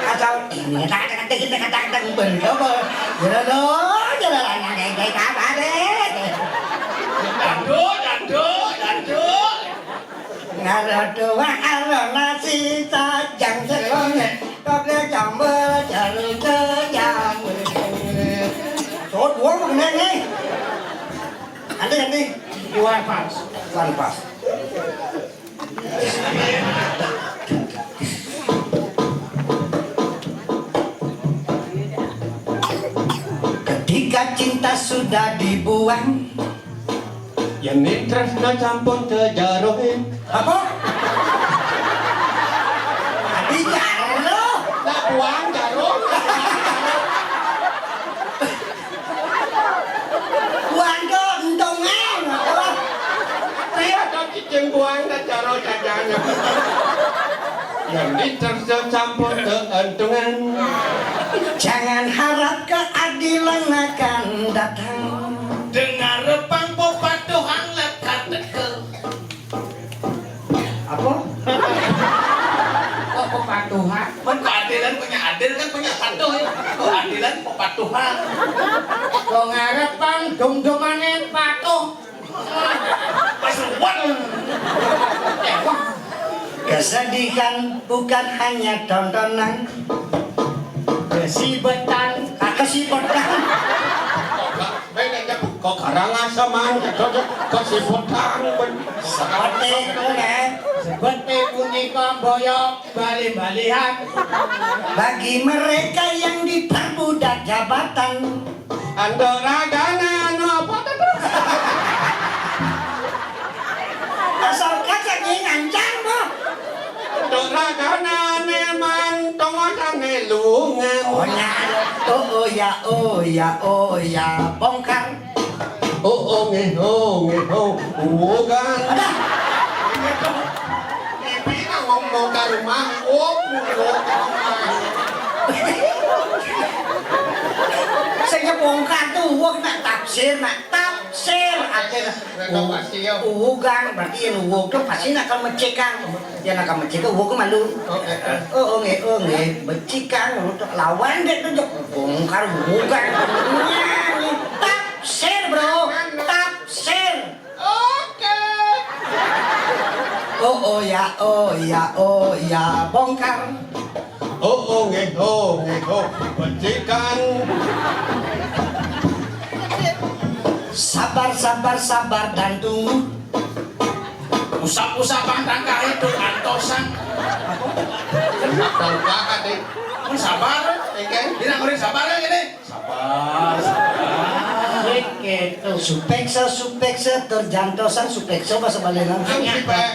Asal ini kata-kata kita kata-kata bener apa? Jero lo, jero lanang kayak kayak apa deh? Dangdut, dangdut, dangdut. Ngarodo wah karo nasi tajang selonge. Kopi jambel jaru jambel. Tuh, dua mengenai nih. Nanti, nanti. Iwan Fals. Iwan Fals. Ketika cinta sudah dibuang, yen tresna campur tejarohe. Apa? Adi jaro. Lah buang jarum. Buang kok entongan. Apa? Saya ada cicing buang dan jaro jajan. Yen tresna campur keentungan. Jangan harap keadilan akan datang. Dengar pang pepatuhan lekat teke. Apa? Kok pepatuhan? Kan keadilan punya adil kan punya patuh ya. Keadilan pepatuhan. Lo ngarep pang dum-dumane patuh. Pasuruan. Kesedihan bukan hanya tontonan. Kesibetan. Ah, kesibetan. Kok Karangaseman, kesibetan. Seperti itu, Nek. Seperti punika boyok bali-balian. Bagi mereka yang diperbudak jabatan. Andok ragane anu apa to, Dok? Asal kacang ngancang, Bos. Andok ragane ane man tongosane lunga. Oh, nya. Oh, oh, ya, oh, ya, oh, ya. Bongkar. Oh, oh, nge, oh, nge, oh. Uwogan. Ada. Ini ngomong ke rumah. Oh, oh, oh. Sing Bongkar tuh uwug nak tafsir, nak tafsir. Artinya, uwugang, berarti yang uwug tuh pasti nak kalau mecekang. Ya, nak mecekang uwug malu. Oh, eh, eh. Oh, oh, nggih, oh, nggih. Mecekang, untuk lawan dia tuh, bongkar uwugang. Tafsir, bro. Tafsir. Oke. Oh, oh, ya, oh, ya, oh, ya, bongkar. Oh, oh, nggih, oh, nggih, oh, becikan. Sabar, sabar, sabar dan tunggu. Usap-usapan tangkah itu antosan. Tangkah, Dik. Mun sabar, engke. Dina kuring sabar ya, gini. Sabar, sabar. Sik gitu. Supeksa, supeksa, tur jantosan, supeksa bahasa Bali. Sing sipek.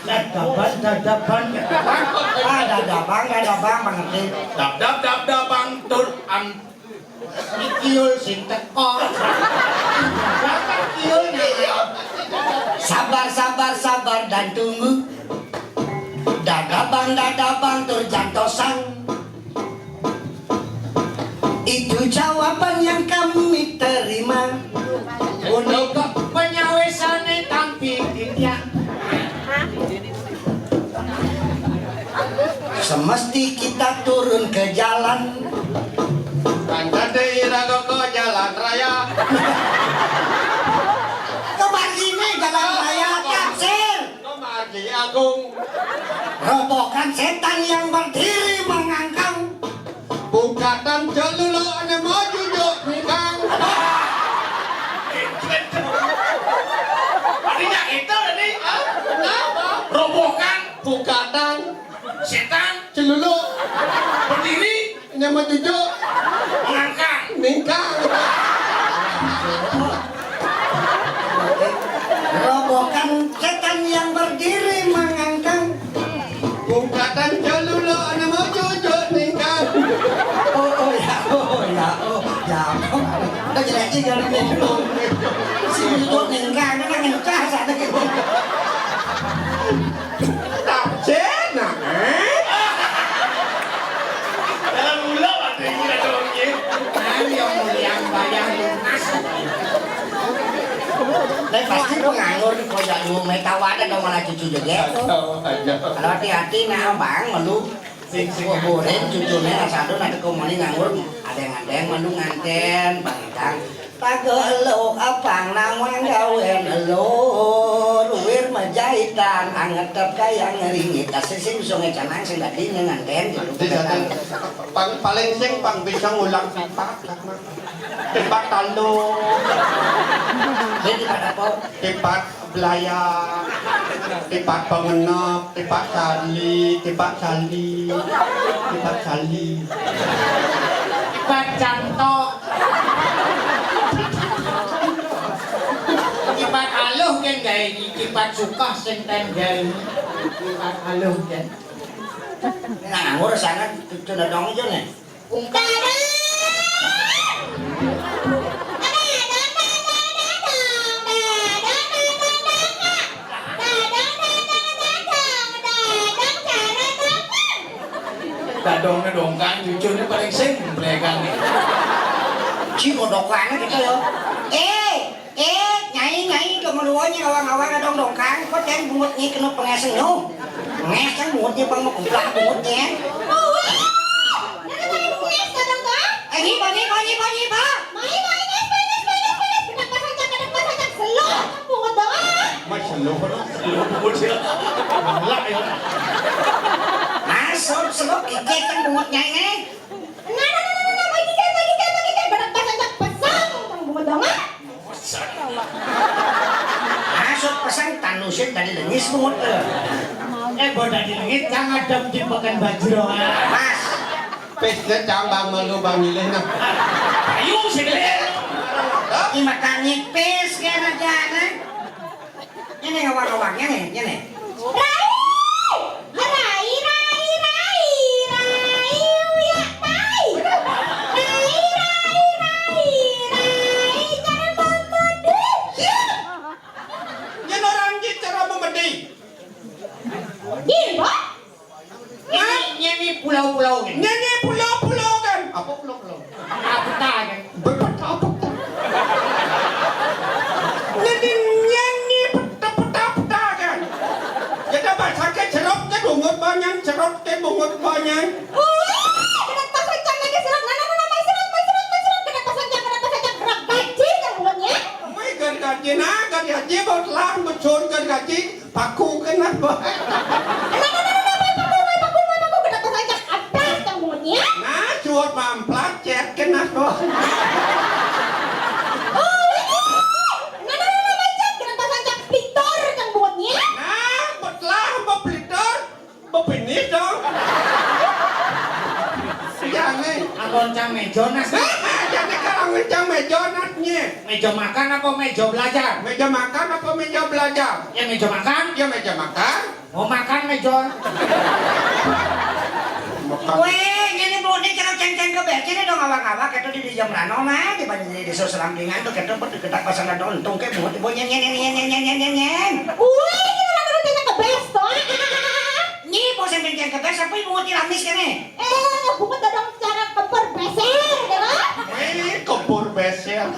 Dadaban, dadaban. Ah, dadabang, dadabang, ngerti. Dab, dab, dab, dabang, tur an-, ikiul sing teko. Ikiul, nah. Sabar, sabar, sabar, dan tunggu. Dadabang, dadabang, tur jantosan. Itu jawaban yang kami terima. Punika penyawisane tampi titiang. Semesti kita turun ke jalan. Pancen ira kok jalan raya. Kemargine jalan raya, tafsir. Kemargi Agung. Robohkan setan yang berdiri mengangkang. Pungkatan celuluk ane mau jujuk ningkang. Artinya itu tadi, ah? Kenapa? Robohkan. Pungkatan. Setan. Celuluk. Berdiri. Ane mau jujuk. Mengangkang. Ningkang. Robohkan setan yang berdiri mengangkang. Pungkatan celuluk ane mau jujuk ningkang. Oh, oh, ya, oh, ya, oh, ya. Udah jelek sih kalau gitu. Si jujuk ningkang, kan ngencah sana gitu. Tafsir, nah, eh? Dalam ulo ada yang udah dongeng. Kan yang mulia bayar lunas. Tapi pasti penganggur koyo lu metawa ada dong malah cucu juga. Kalau hati-hati nah abang melu. Sing, sing. Kuburin cucune asal nanti komoni nganggur ada yang ada yang melu nganten bang Idang. Tago eluk apang nawang gawen elur, luwir majahitan, angetep kaya ngeringit. Sing, sing bisa ngecanang sing dadi nganten gitu. Di sana, pang-, paling sing pang bisa ngulang pipat, Kak, Mak. Pipat talo. Dia pipat apa? Pipat belayar. Pipat pengenep, pipat sali, pipat sali, pipat sali. Kipat cantok. Kipat aluh kan gawe iki, kipat sukah sing ten gawe. Kipat aluh kan. Nah, ngurus sana cucu dong itu nih. Ungkap. Dadongnya dongkang, cucunya paling sing belegang nih. Ci bodokannya gitu ya. Eh, eh, nyai, nyai, kamu luanya awang-awang dong dongkang, kok ten bungut nyi kena pengeseng nyu. Ngeseng bungutnya, bang, mau kumplah bungutnya. Oh, wih. Nana tadi bungut sadang, Kak? Eh, nyi, Pak, nyi, Pak, nyi, Pak, nyi, Pak. Mai, mai, nges, nges, nges, nges. Kedek pas aja, kedek pas aja. Selo, bungut doang. Mas, selo, selo bungut ya. Lah, ya. Masuk, selo, kikik kan bungutnya ini. Nah, nah, nah, nah, nah, nah, mau dicek, mau dicek, mau dicek. Kedek pas aja, pesang, bungut doang. Masuk pesang tanusin tadi lengis bungut. Eh, boh tadi lengis, cang adem di Pekan Bajro. Mas. Pis, dia cang bang melu bang milih, nah. Ayo, sini. Ini makan nipis, kayak aja, nah. Ini ngawang-ngawangnya nih, ini. Rai! Rai, rai, rai, rai, uyak tai. Rai, rai, rai, rai, jangan bantu deh. Yen ora nggih cara memedi. Nggih, Pak. Ini, ini pulau-pulau kan. Ini pulau-pulau kan. Apa pulau-pulau? Apa kan? Berpeta. Nah, gadi haji, bot lah, bot sun gadi haji, paku kena, bot. Nah, nah, nah, nah, nah, paku, paku, paku, paku, kena pasancak abas kang bungut nya. Nah, suut mamplat, cet kena, bot. Oh, ini. Nah, nah, nah, nah, nah, cet, kena pasancak plitur kang bungut nya. Nah, bot lah, bot plitur. Bepinis dong. Jangan. Anggon cang mejo nas. Jadi kalau ngencang mejo nasnya. Meja makan apa meja belajar? Meja makan apa meja belajar? Ya meja makan. Ya meja makan. Mau makan meja. Makan. Weh, ini mau nih kalau ceng-ceng ke becek dong awak-awak itu di jam rano nah di banyak di desa Seramlingan tuh kita buat kita pasang ada untung kayak bungut ibu nyen nyen nyen nyen nyen nyen nyen nyen. Wih, kita nggak ada ceng-ceng ke besto. Nyi, bos yang pencen kebes, apa ibu ngerti ramis kene? Eh, bungut dadang cara kebur beser, ya kan? Eh, kebur beser.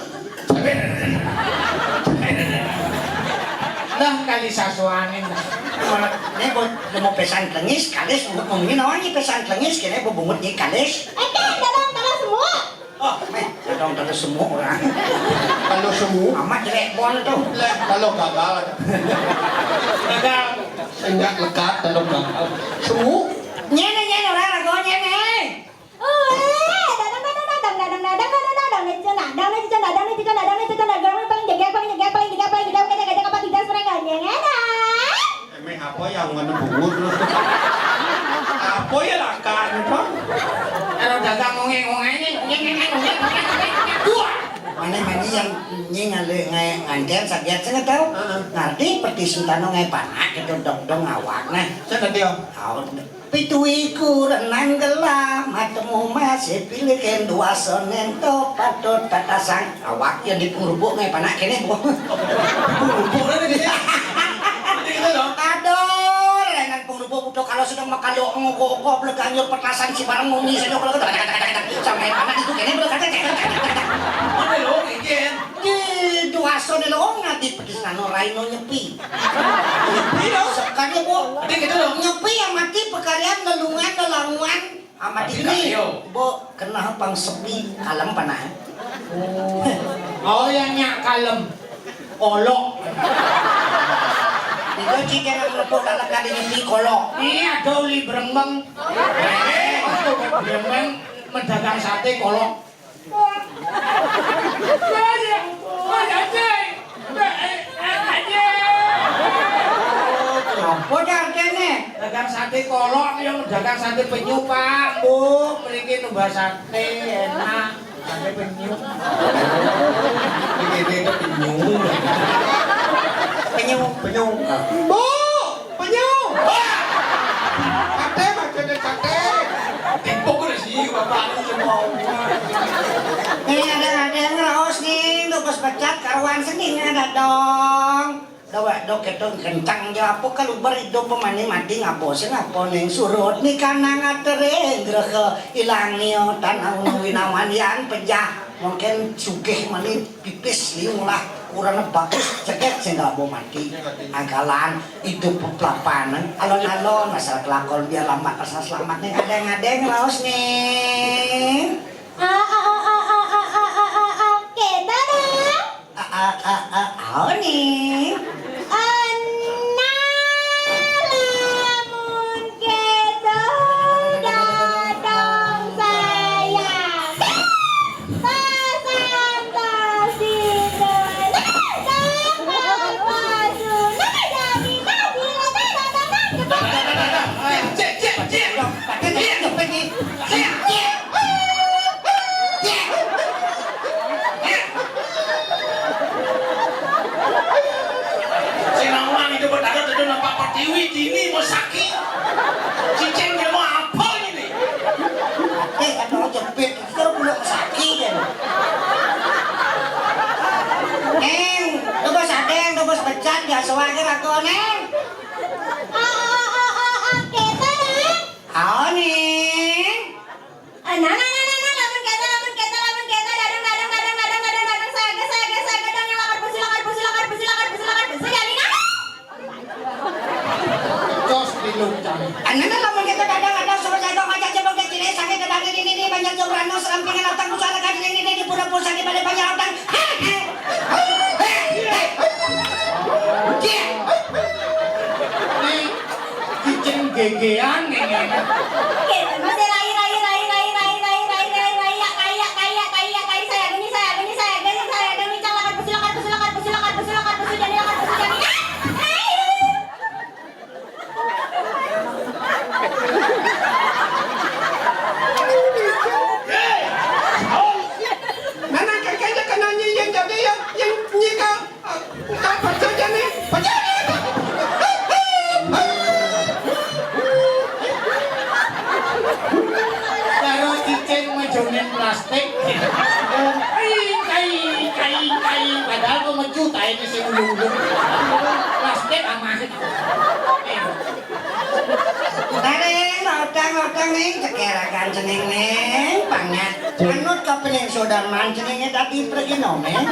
Lah kali sasuanin. Ini buat mau pesan kelengis, kalis bungut ngomongin awalnya pesan kelengis, kene bu bungut nyi kalis. Eh, kan dadang kalau semua. Oh, meh, dadang terus semua orang. Kalau semua. Amat jelek bon tuh. Leh, kalau gagal. Gagal. Enggak lekat, kalau gagal. Semua. Nyene, nyene, orang ragu nyene. Oh, eh, dadang, dadang, dadang, dadang, dadang, dadang, dadang, dadang, dadang, dadang, dadang, dadang, dadang, dadang, dadang, paling jaga, paling jaga, paling jaga, paling jaga, paling jaga, paling jaga, paling jaga, paling jaga, paling jaga, Emeh apa yang mana bungut lu? Apa ya langkaan itu? Kalau dagang ngongeng-ngongeng, ngongeng-ngongeng, ngongeng-ngongeng, ngongeng-ngongeng. Wah! Mana-mana yang nyi ngalih ngai nganten sagiat sing tahu. Heeh. Ngarti peti sentano ngai panak gitu dong-dong awak nah. Saya nanti, Om. Tahu. Pituiku renang gelam, matemu masih pilih ken dua sonen to patut tatasang. Awak yang di purbo ngai panak kene, Bu. Purbo kan ini? Ini gitu dong. Aduh, lengan purbo butuh kalau sedang makan lo ngogok-ngogok, beleganjur petasan si bareng muni saja kalau sampai panak itu kene beleganjur. Mana lo, Ijen? Di dua sonen lo ngadi peti sano raino nyepi. Nyepi dong. Sekali, Bu. Tapi gitu dong. Nyepi yang mati pekalian lelungan lelamuan amat ini. Ayo. Bu, kena pang sepi kalem panah. Oh, yang nyak kalem. Kolok. Itu cik yang lepuk tak leka di nyepi kolok. Iya, ada uli berembeng. Berembeng, medagang sate kolok. Apa dah artinya? Dagang sate kolok, yang dagang sate penyu, Pak. Bu, mriki numbas sate enak. Sate penyu. Ini itu penyu. Penyu, penyu. Bu! Penyu. Wah! Sate, maksudnya sate. Tipu ku sih, Bapak, ini semua. Nih, ada, ada yang ngeraos nih, tuh pas pecat, karuan sedih ada dong. Dawa, dok, itu kencang aja, apa kalau berido pemani mati ngabosin apa nih, surut nih, kanang atere, grehe, ilang nih, tanah unu winawan, yan, pejah, mungkin sugih mani, pipis liung lah, kurang bagus, ceget sing nggak mau mati. Angkalan, hidup pelapanan, alon-alon, asal kelakon biar lambat, asal selamat nih, kadang-kadang raos nih. Ah, ah, ah, ah, ah, ah, ah, ah, ah, ah, kita dong. Ah, ah, ah, ah, ah, nih. Nah, lamun kita datang sayang. Sing nawang itu berdarah itu nampak pertiwi dini mau sakit. Cicing dia mau apa ini? Eh, kata jepit. Terus belum sakit ya. Neng, coba sadeng, coba sepecat, biasa wae aku, Neng. Ah, ah, ah, ah, ah, kita, Neng. Ah, Neng. Ah, nah, nah, nah, nah, nah, lamun kita, lamun kita, lamun kita, dadang, dadang, dadang, dadang, dadang, dadang, saga, saga, saga, dong, yang lakar pusi, lakar pusi, lakar pusi, lakar pusi, lakar pusi, jadi, nah. Jos diluncang. Anana lamun kita dadang ada suruh jago aja coba ke kiri sakit dadang ini ini banyak jobrano serampingan otak musuh anak ini ini di pura pusat di balik banyak otak. Hei, hei, hei, hei. Gegean ning ngene. Oke, masih rai, rai, rai, rai, rai, rai, rai, rai, rai, ya, kai, ya, kai, ya, kai, ya, kai, saya gini, saya gini, saya gini, saya gini, cang, lakar busu, lakar busu, lakar busu, lakar busu, lakar busu, jani, lakar busu, jani. Ah! Hai! Hei! Oh! Mana kakaknya kena nyi yang jadi yang, yang nyika. Bukan percaya nih, percaya nih. Karo cicing mejonin plastik. Kai, kai, kai, kai. Padahal mau mecut ae iki sing ulung-ulung. Plastik aman. Nah, Ning, odang-odang, Ning, cekerakan jeneng, Ning, pangat. Anut kepening sodarman jenenge dadi pregino, Ning.